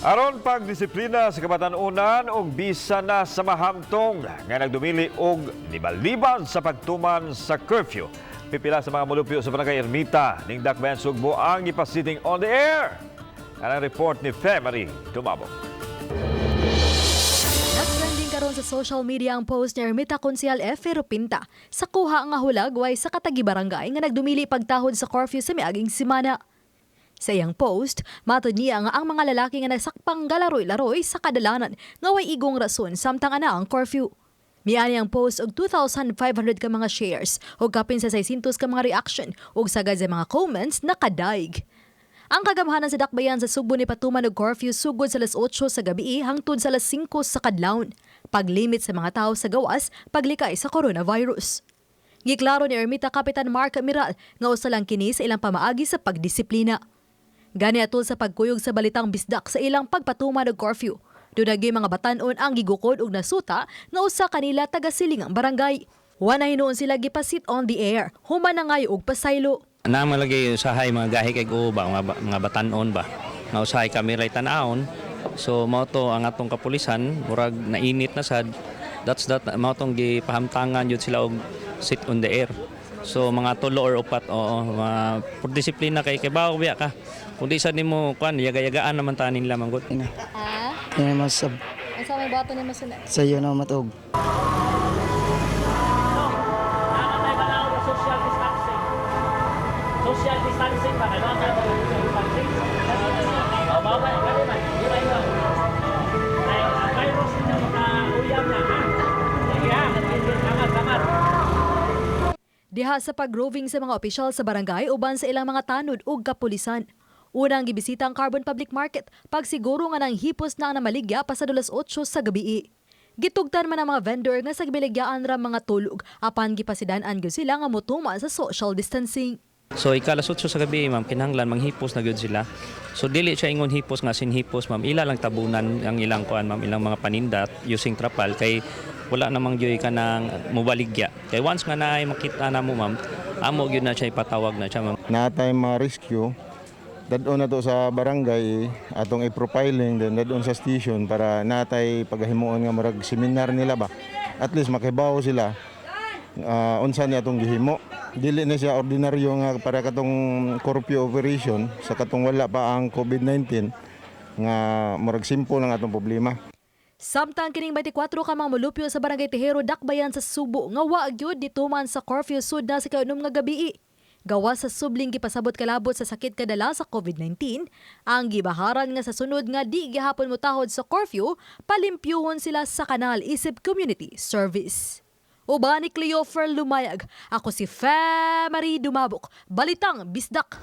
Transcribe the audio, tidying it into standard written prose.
Aron pagdisiplina sa kabatan-unan og bisa na sa mahamtong nga nagdumili og libalibad sa pagtuman sa curfew, pipila sa mga mulupyo sa Barangay Ermita ning Dakbayan, Sugbo ang gipa-sitting on the air. Ang report ni Femery Dumabok. Nag-trending karon sa social media ang post ni Ermita Konsehal F. Rupinta sa kuha nga hulagway sa katagi barangay nga nagdumili pagtahod sa curfew sa miaging semana. Sa iyang post, matod niya nga ang mga lalaki nga nagsakpang galaroy-laroy sa kadalanan nga way igong rason samtang ana ang curfew. Miani ang post og 2,500 ka mga shares ug kapin sa 600 ka mga reaction ug sagad sa mga comments nakadaig. Ang kagamhanan sa Dakbayan sa Sugbo ni patuman og curfew sugod sa alas 8 sa gabi hangtod sa alas 5 sa kadlawon. Paglimit sa mga tao sa gawas, paglikay sa coronavirus. Giklaro ni Ermita Kapitan Mark Miral nga usa lang kini sa ilang pamaagi sa pagdisiplina. Gani atol sa pagkuyog sa balitang bisdak sa ilang pagpatuman og curfew. Dunay mga batanon ang gigukod og nasuta nga usa kanila taga silingang barangay. Wa na hinuon sila gipa-sit on the air, human na ngayo og pasaylo. Naman lagi usahay mga gahi kay ba mga batanon ba nga usahay kami ray tan-awon. So mao to ang atong kapulisan, murag nainit na sad, that's that mao tong gipahamtangan jud sila og sit on the air. So mga tulo or upat, oo, mga por disiplina kay bawo biya ka kung di sad nimo kuan, yaga-yagaan naman tanin nila manggod. Ah, Kaya mas unsa may bato nimo sunod? Sa iyo na matog. Nakatay ba na social distancing? Social distancing ba? Ano ang social distancing? O, bawa, kami man. Di ba yun? Ay, ang virus ninyo makauyam na, ha? Sige, ha? Salamat, salamat. Diha sa pag-roving sa mga opisyal sa barangay uban sa ilang mga tanod ug kapulisan. Unang gibisita ang Carbon Public Market pagsiguro nga nang hipos na ang namaligya pasado alas 8 sa gabi. Gitugtan man ang mga vendor nga sa gibiligyaan ra mga tulog apan gipasidan-an gyud sila nga motuman sa social distancing. So ikalas 8 sa gabi, ma'am, kinahanglan manghipos na gyud sila. So dili siya ingon hipos nga sin hipos, ma'am, ila lang tabunan ang ilang kuan, ma'am, ilang mga paninda using trapal kay wala namang gyud ka nang mobaligya. Kay once nga naay makita na mo, ma'am, amo gyud na siya ipatawag na siya, ma'am. Natay mga rescue dadon na to sa barangay atong i-profiling, then dadon sa station para natay paghimuon nga murag seminar nila ba, at least makibaw sila unsa ni atong gihimo. Dili na siya ordinaryo nga para katong curfew operation sa katong wala pa ang COVID-19 nga murag simple lang atong problema. Samtang kining 24 ka mga molupyo sa Barangay Tejero, Dakbayan sa Subo nga wa gyud nituman sa curfew sud na sa kaunom nga gabi. Gawas sa subling gipasabot kalabot sa sakit kadala sa COVID-19, ang gibaharan nga sa sunod nga di gihapon motahod sa curfew, palimpyuhon sila sa kanal isip community service. Uban ni Cleofer Lumayag, ako si Fe Marie Dumabok, Balitang Bisdak.